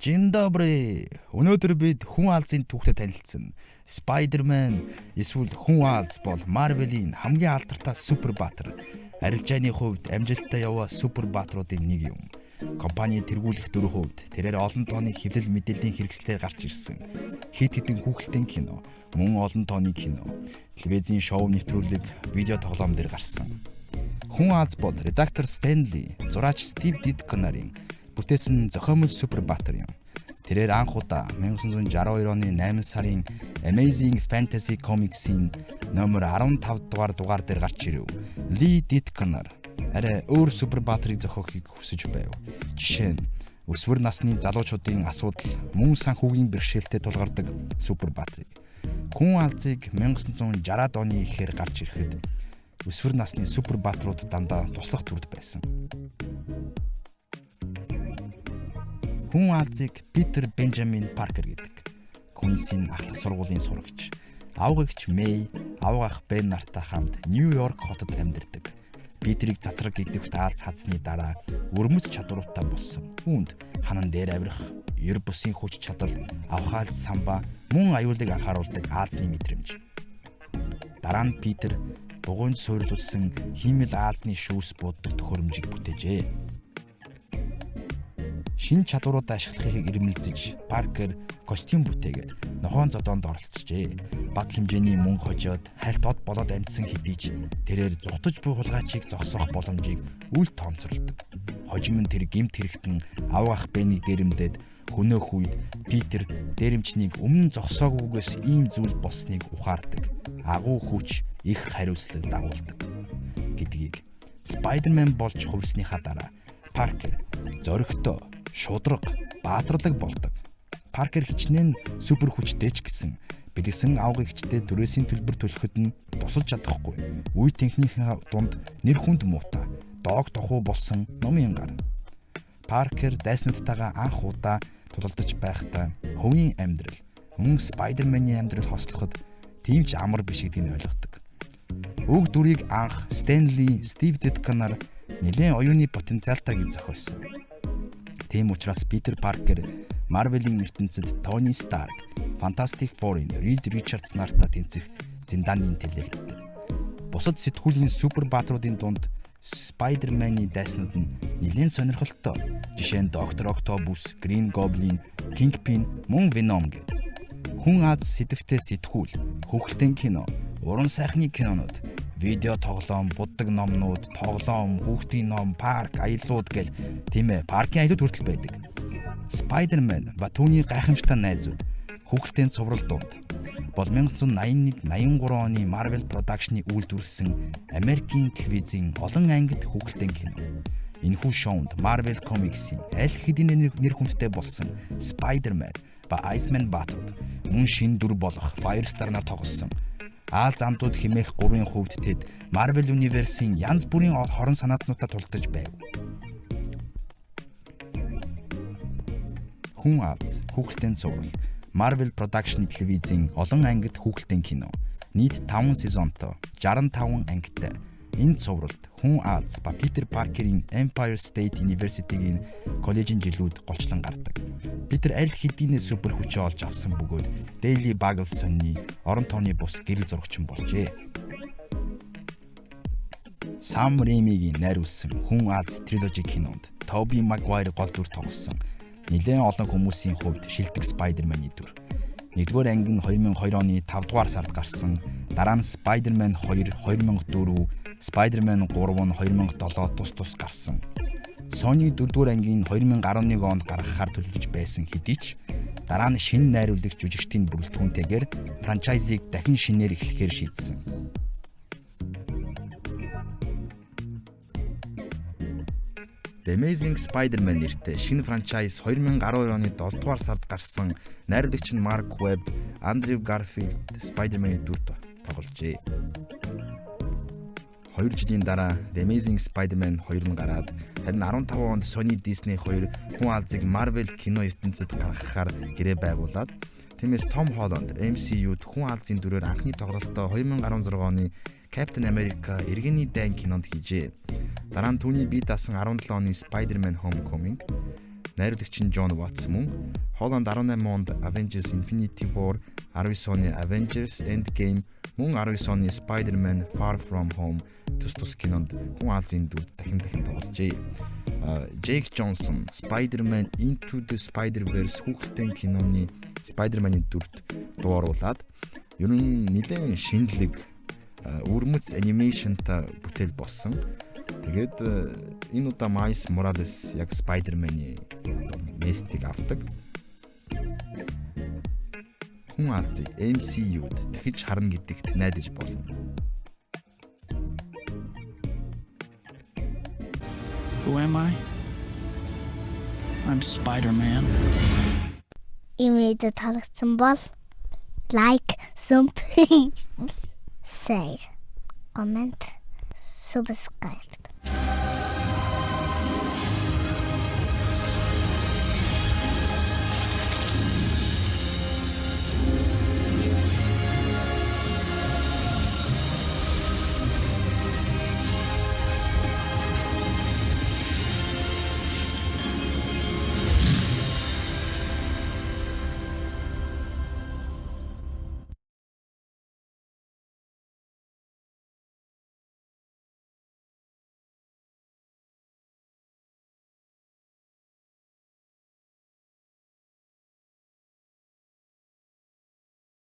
Dzień dobry. Өнөөдөр бид хүн аалзын түүхтэй танилцсан. Spider-Man эсвэл хүн аалз бол Marvel-ийн хамгийн алдартай супер баатар. Арилжааны хувьд амжилттай яваа супер баатруудын нэг юм. Компани тэргүүлэх дүрийн хувьд тэрээр олон тооны хэвлэл мэдээллийн хэрэгслээр гарч ирсэн. Хэд хэдэн хүүхэлдэйн кино, мөн олон тооны кино, телевизийн шоу нэвтрүүлэг, видео тоглоом дээр гарсан. Хүн аалз бол редактор Стэнли, зураач Стив Дитко нарын бүтээсэн зохиомол супер баатар юм. Тэрээр анх удаа 1962 оны 8 сарын Amazing Fantasy Comics-ийн номер 15 дугаар дугаар дээр гарч ирэв. Ли Дитконор арай өөр супер баатрыг зохиохыг хүсэж байв. Жишээ нь өсвөр насны залуучуудын асуудал, мөн санхүүгийн бэрхшээлтэй тулгардаг супер баатрыг. Хүн аалзыг 1960-ад оны ихээр гарч ирэхэд өсвөр насны супер баатрууд дандаа туслах төрд байсан. Хүн аалзыг Питер Бенжамин Паркер гэдэг. Квинсийн ахлах сургуулийн сурагч. Авга эгч Мэй, авга ах Бен нартай хамт Нью-Йорк хотод амьдардаг. Питерийг цацраг гэгдэвт аалз хадсны дараа өрмөц чадваруудтай болсон. Үүнд ханан дээр авирах, ер бусын хүч чадал, авхаалц самбаа мөн аюулыг анхааруулдаг аалзны мэдрэмж. Дараа нь Питер бугуйнд суурилуулсан хиймэл аалзны шүүс бууддаг төхөөрөмжийг бүтээжээ. Шинэ чадваруудаа ашиглахыг эрмэлзэж Паркер костюм бүтээгээд нохоон зодоонд оролцжээ. Бага хэмжээний мөнгө хожоод хальт од болоод амжсан хэдий ч тэрээр зугтаж буй хулгайчийг зогсоох боломжийг үл тоомсорлдог. Хожим нь тэр гэмт хэрэгтэн авга ах Бэнийг дээрэмдээд хөнөөх үед Питер дээрэмчнийг өмнө нь зогсоогүйгээс ийм зүйл болсныг ухаардаг. Агуу хүч их хариуцлага дагуулдаг гэдгийг Spider-Man болж хувирсныхаа дараа Паркер зоригтой, шударга, баатарлаг болдог. Паркер хичнээн супер хүчтэй ч гэсэн бэлгэсэн авга эгчтэй түрээсийн төлбөр төлөхөд нь тусалж чадахгүй. Үе тэнхнийхээ дунд нэр хүнд муутай, дог тохуу болсон номын гар. Паркер дайснуудтайгаа анх удаа тулалдаж байхдаа хувийн амьдрал, мөн Spider-Man-ийн амьдрал хослоход тийм ч амар биш гэдгийг ойлгодог. Уг дүрийг анх Стэнли, Стив Дитконоор нэлээн оюуны потенциалтай гэж зохиосон. Тийм учраас Питер Паркер Marvel-ийн ертөнцид Тони Старк, Fantastic Four-ын Reed Richards нартай тэнцэх зиндааны интеллекттэй. Бусад сэтгүүлийн супер баатруудын дунд Spider-Man-ы дайснууд нь нэлээн сонирхолтой. Жишээ нь Доктор Octopus, Green Goblin, Kingpin, мөн Venom гэдэг. Хүн аалз сэдэвтэй сэтгүүл, хүүхэлдэйн кино, уран сайхны кинонууд, видео тоглоом, буддаг номнууд, тоглоом, хүүхдийн ном, парк, аяллууд гэл тийм ээ, паркийн аялууд хүртэл байдаг. Spider-Man ба түүний гайхамшигтай найзууд хүүхэлдэйн цуврал дунд бол 1981 83 оны Marvel Production-ы үйлдвэрлэсэн Америкийн телевизийн олон ангид хүүхэлдэйн кино. Энэхүү шоунд Marvel Comics-ийн аль хэдийн нэр хүндтэй болсон Spider-Man ба Iceman баатрууд мөн шинэ дүр болох Firestar нар тоглосон. Аалз амтууд хэмээх гурвын хувьд тэд Marvel Universe-ийн янз бүрийн хорон санаатнуудаа тулдаж байв. Хүн аалз, хүүхэлдэйн цуврал, Marvel Production-ы телевизийн олон ангид хүүхэлдэйн кино. Нийт 5 сезонтой, 65 ангитай. Энэ цувралд хүн аалз ба Питер Паркерийн Empire State University-гийн коллежийн жилүүд голчлон гардаг. Питер аль хэдийнэ супер хүчээ олж авсан бөгөөд Daily Bugle сонины орон тооны бус гэрэл зурагчин болжээ. Сам Рэймигийн найруулсан Хүн аалз трилоги кинонд Тоби Магуайр гол дүр тоглосон. Нэлээн олон хүмүүсийн хувьд шилдэг Spider-Man-ы дүр. Нэгдүгээр анги нь 2002 оны 5 дугаар сард гарсан. Дараа нь Spider-Man 2 2004, Spider-Man 3 нь 2007 тус тус гарсан. Sony 4-р ангийн 2011 онд гаргахаар төлөвлөж байсан хэдий ч дараа нь шинэ найруулагч жүжигчдийн бүрэлдэхүүнтэйгээр франчайзыг дахин шинээр эхлэхээр шийдсэн. The Amazing Spider-Man нэртэй шинэ франчайз 2012 оны 7 дугаар сард гарсан. Найруулагч нь Марк Webb, Андрю Гарфилд Spider-Man-ы дүрт тогложээ. 2 жилийн дараа The Amazing Spider-Man 2 нь гараад харин 15 онд Sony Disney хоёр хүн аалзыг Marvel кино ертөнцид гаргахаар гэрээ байгуулад тиймээс Том Холланд MCU-д хүн аалзын дүрээр анхны тоглолтоо 2016 оны Captain America Иргэний дайн кинонд хийжээ. Дараа нь түүний бие даасан 17 оны Spider-Man Homecoming, Найруулагч нь Jon Watts мөн Холланд 18 онд Avengers: Infinity War, 19 оны Avengers: Endgame, мөн 19 оны Spider-Man: Far From Home төс тус кинонд хүн аалзын дүрд дахин дахин тогложээ. Jake Johnson Spider-Man: Into the Spider-Verse хүүхэлдэйн киноны Spider-Man-ы дүрд дуу оруулаад ер нь нэлээд шинэлэг, өвөрмөц animation тай бүтээл болсон. Тэгээд энэ удаа Miles Morales яг Spider-Man-ы местийг авдаг. Хүн аалзыг MCU-д дахиж харна гэдэгт найдаж болно. Who am I? I'm Spider-Man. Энэ видео таалагдсан бол like, sub, share, comment, subscribe.